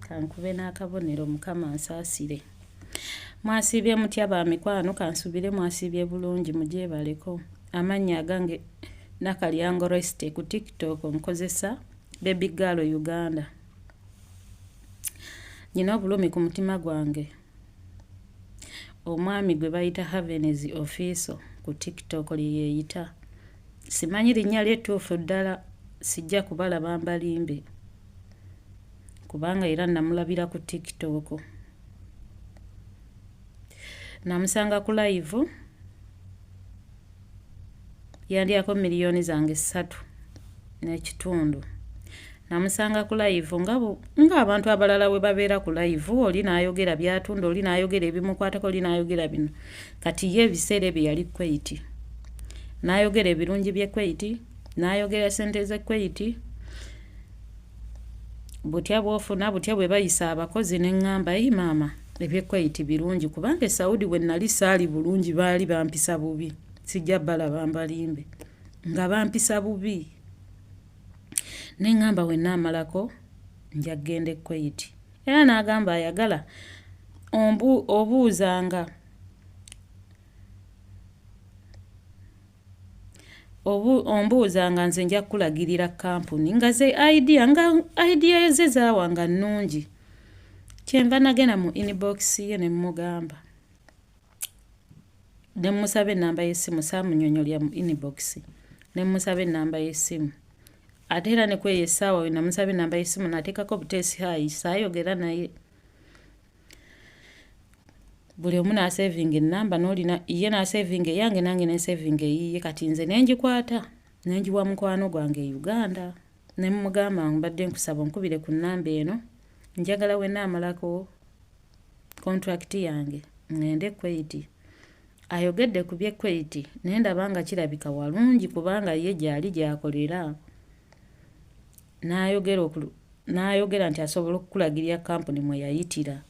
Kankube n'akabonero Mukama ansaasire. Mwasiibye mutya ba mikwano kansubire mwasiibye bulungi mugyebaleko. Amannya agange Nakalyango Resty ku TikTok nkozesa Baby Girl Uganda. Nyina obulumi ku mutima gwange. Omwami gwe bayita Havenes Ofiso ku TikTok lye yeeyita. Simanyi linnya lye ttuufu ddala sijja kubalaba mbalimbe. Kubanga era namulabira ku TikTok. Namusanga ku live yandyako miliyoni zange ssatu n'ekitundu. Namusanga ku live nga ng'abantu abalala bwe babeera ku live oli n'ayogera by'atunda oli n'ayogera ebimukwatako oli n'ayogera bino. Kati ye ebiseera ebyo yali Kuwait. N'ayogera ebirungi by'e Kuwait, n'ayogera ssente z'e Kuwait. Butya bw'ofuna butya bwe bayisa abakozi ne ŋŋamba yi maama eby'e Kuwait birungi kubanga e Saudi we nnali saali bulungi baali bampisa bubi sijja balaba mbalimbe nga bampisa bubi ne ŋŋamba we nnaamalako nja kugenda e Kuwait era n'agamba ayagala obuuzanga Obu, ombuuza nga nze nja kukulagirira kkampuni nga ze idea nga idea ze zaawa nga nnungi. Kyenva nagenda mu inbox ye ne mmugamba ne mmusaba ennamba y'essimu saamunyonyolya mu inbox ne mmusaba ennamba y'essimu ate era ne kweyo essaawa we namusaba ennamba y'essimu nateekako buteesi hi saayogera naye. Buli omu n'asevinga ennamba n'olina ye n'asevinga eyange nange ne nsevinga eyiye kati nze ne ngikwata ne ngiwa mukwano gwange e Uganda ne mmugamba mbadde nkusaba onkubire ku nnamba eno njagala we nnaamalako kontulakiti yange ŋŋende e Kuwait. Ayogedde ku by'e Kuwait ne ndaba nga kirabika walungi kubanga ye gy'ali gy'akolera. N'ayogera n'ayogera nti asobola okukulagirira kkampuni mwe yayitira.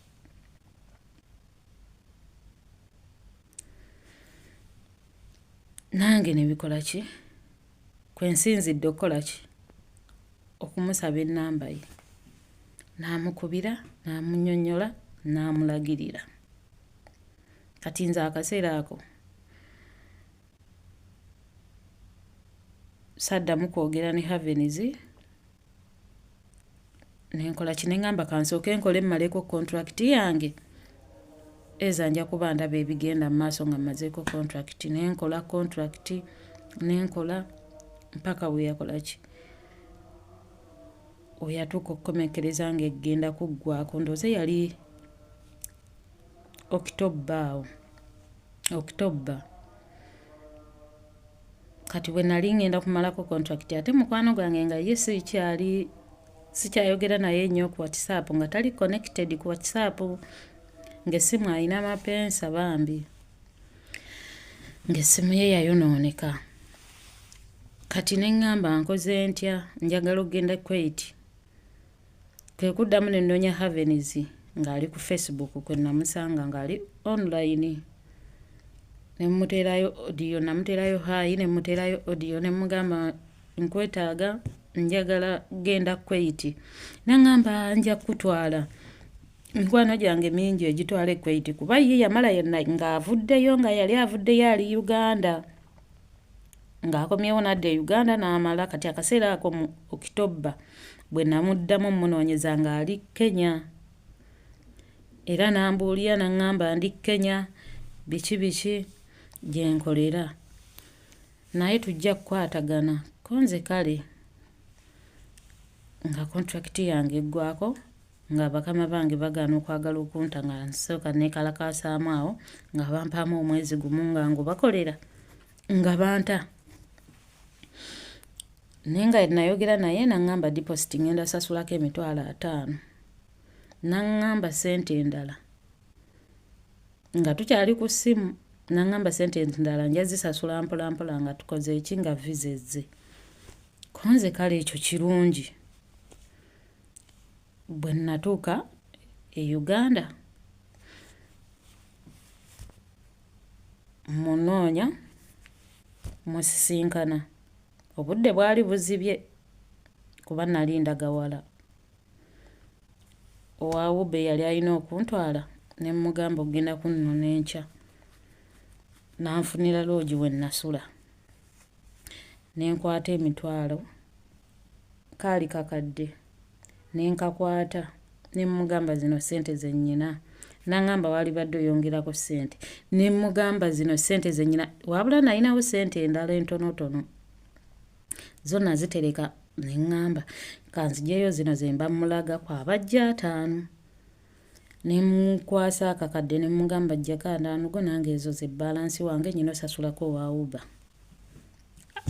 Nange ne bikola ki? Kwe nsinzidde okukola ki? Okumusaba ennamba ye. N'amukubira, n'amunnyonnyola, n'amulagirira. Kati nze akaseera ako saddamu kwogera ne Havens ne nkola ki ne ŋŋamba kansooke nkole mmaleko kontulakiti yange eza nja kuba ndaba ebigenda mu maaso nga mmazeeko kontulakiti ne nkola kontulakiti ne nkola mpaka we yakola ki we yatuuka okukomekkereza ng'egenda kuggwaako ndowooza yali October awo October. Kati bwe nali ngenda kumalako contract ate mukwano gwange nga ye sikyali sikyayogera naye nnyo ku WhatsApp nga tali connected ku WhatsApp ng'essimu alina mapensa bambi ng'essimu ye yayonooneka. Kati ne ŋŋamba nkoze ntya njagala okugenda Kuwait. Kwe kuddamu ne nnoonya Havens ng'ali ku Facebook kwe namusanga ng'ali online. Ne mmuteerayo audio, namuteerayo hi ne mmuteerayo audio ne mmugamba nkwetaaga njagala genda Kuwait. N'aŋŋamba nja kukutwala. Mikwano gyange mingi egitwala e Kuwait kuba ye yamala ng'avuddeyo nga yali avuddeyo ali Uganda. Ng'akomyewo n'adda e Uganda n'amala kati akaseera ako mu October bwe namuddamu mmunoonyeza ng'ali Kenya era n'ambuulira n'aŋŋamba ndi Kenya biki biki gye nkolera naye tujja kukwatagana ko nze kale nga kontulakiti yange eggwaako nga bakama bange bagaana okwagala okunta nga nsooka neekalakaasaamu awo nga bampaamu omwezi gumu nga ngubakolera nga banta naye nga nayogera naye naŋŋamba deposit ŋŋenda sasulako 500,000 naŋŋamba ssente endala nga tukyali ku ssimu naŋŋamba ssente endala nja zisasula mpola mpola nga tukoze eki nga visa ezze ko nze kale ekyo kirungi bwe natuuka e Uganda munoonya musisinkana obudde bwali buzibye kuba nali ndaga wala. Owa Uber eyali alina okuntwala ne mmugamba ogenda kunnona enkya. N'anfunira loogi we nnasula. Ne nkwata emitwalo, kaali kakadde, ne nkakwata ne mmugamba zino ssente ze nnyina. N'aŋŋamba waalibadde oyongerako ssente. Ne mmugamba zino ssente ze nnyina wabula nalinawo ssente endala entonotono. Zo nazitereka ne ŋŋamba kanziggyeyo zino ze mba mmulaga kw'abajja ataano. Ne mmukwasa akakadde ne mmugamba ggyako ataano go nange ezo ze bbaalansi wange nnyina osasulako owa Uber.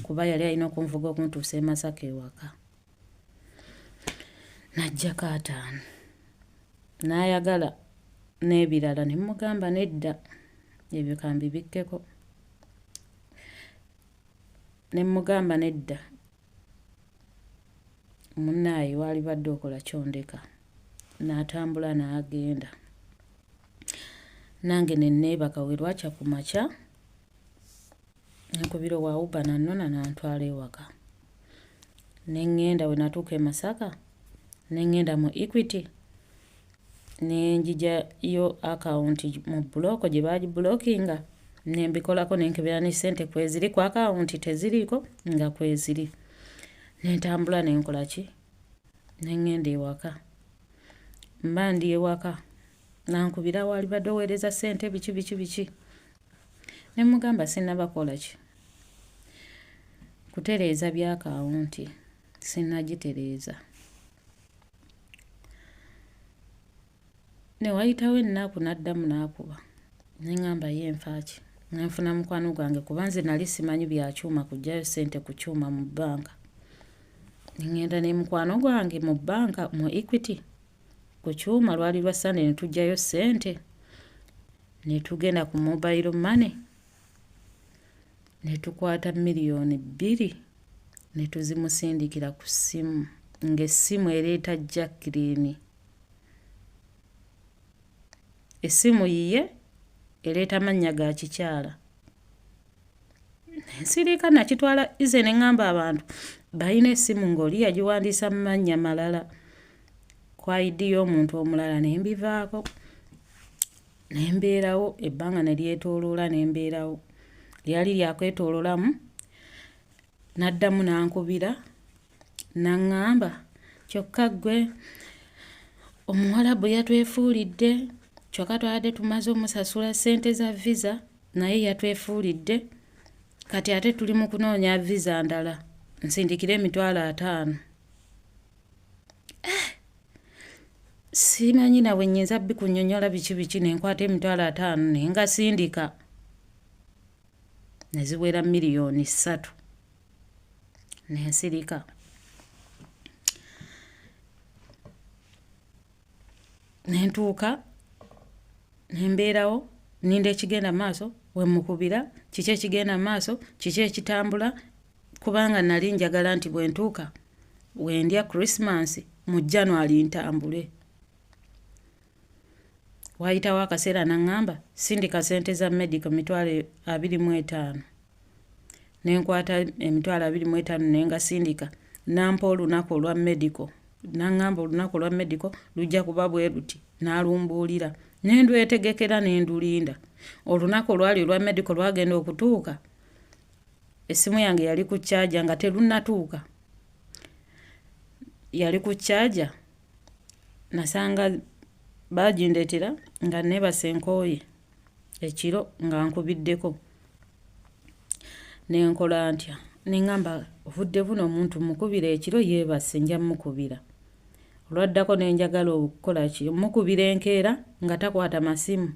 Kuba yali alina okunvuga okuntuusa e Masaka ewaka. N'aggyako ataano. N'ayagala n'ebirala ne mmugamba nedda ebyo kambibikkeko. Ne mmugamba nedda munnaaye waalibadde okola ky'ondeka. N'atambula n'agenda. Nange ne neebaka we lwakya ku makya ne nkubira owa Uber n'annona n'antwala ewaka. Ne ŋŋenda we natuuka e Masaka ne ŋŋenda mu Equity ne njijayo akawunti mu bbulooka gye baagibulookinga ne mbikolako ne nkebera ne ssente kweziri ku akawunti teziriiko nga kweziri. Ne ntambula ne nkola ki? Ne ŋŋenda ewaka. Mba ndi ewaka n'ankubira waalibadde oweereza ssente biki biki biki. Ne mmugamba sinnaba kukola ki? Kutereeza bya akawunti sinnagitereeza. Ne wayitawo ennaku n'addamu n'akuba. Ne ŋŋamba ye nfa ki? Ne nfuna mukwano gwange kuba nze nali simanyi bya kyuma kuggyayo ssente ku kyuma mu bbanka. Ne ŋŋenda ne mukwano gwange mu bbanka mu Equity ku kyuma lwali lwa Ssande ne tuggyayo ssente ne tugenda ku mobile money ne tukwata 2 million ne tuzimusindikira ku ssimu ng'essimu ereeta Jacqueline. Essimu yiye ereeta mannya ga kikyala. Nsirika nakitwala ize ne ŋŋamba abantu balina essimu ng'oli yagiwandiisa mu mannya malala ku ID y'omuntu omulala ne mbivaako. Ne mbeerawo ebbanga ne lyetooloola ne mbeerawo. Lyali lyakwetooloolamu n'addamu n'ankubira n'aŋŋamba kyokka ggwe Omuwarabu yatwefuulidde kyokka twabadde tumaze omusasula ssente za visa naye yatwefuulidde kati ate tuli mu kunoonya visa ndala nsindikire 50,000. Eh! Simanyi na bwe nnyinza bikunnyonnyola biki biki ne nkwata 50,000 ne ngasindika ne ziwera 3 million ne nsirika. Ne ntuuka ne mbeerawo nninda ekigenda mu maaso we mmukubira kiki ekigenda mu maaso kiki ekitambula kubanga nali njagala nti bwe ntuuka we ndya Christmas mu January ntambule. Waayitawo akaseera n'aŋŋamba sindika ssente za medical 25,000. Ne nkwata 25,000 ne ngasindika n'ampa olunaku olwa medical n'aŋŋamba olunaku olwa medical lujja kuba bwe luti n'alumbuulira ne ndwetegekera ne ndulinda. Olunaku olwali olwa medical lwagenda okutuuka essimu yange yali ku charger nga terunnatuuka. Yali ku charger nasanga baagindeetera nga neebase nkooye ekiro nga nkubiddeko. Ne nkola ntya? Ne ŋŋamba obudde buno omuntu mmukubira ekiro yeebase nja mmukubira. Olwaddako ne njagala okukola ki? Mmukubira enkeera nga takwata masimu.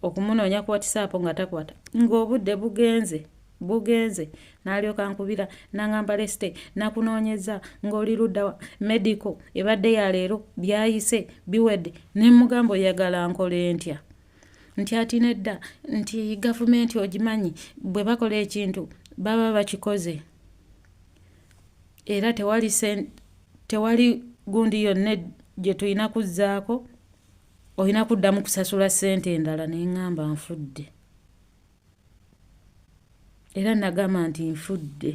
Okumunoonya ku WhatsApp nga takwata. Ng'obudde bugenze bugenze n'alyoka ankubira n'aŋŋamba Leste nakunoonyezza ng'oli ludda wa medical ebadde ya leero byayise biwedde ne mmugamba oyagala nkole ntya? Nti ati nedda nti gavumenti ogimanyi bwe bakola ekintu baba bakikoze era tewali tewali gundi yonna gye tulina kuzzaako olina kuddamu kusasula ssente endala ne ŋŋamba nfudde. Era nagamba nti nfudde.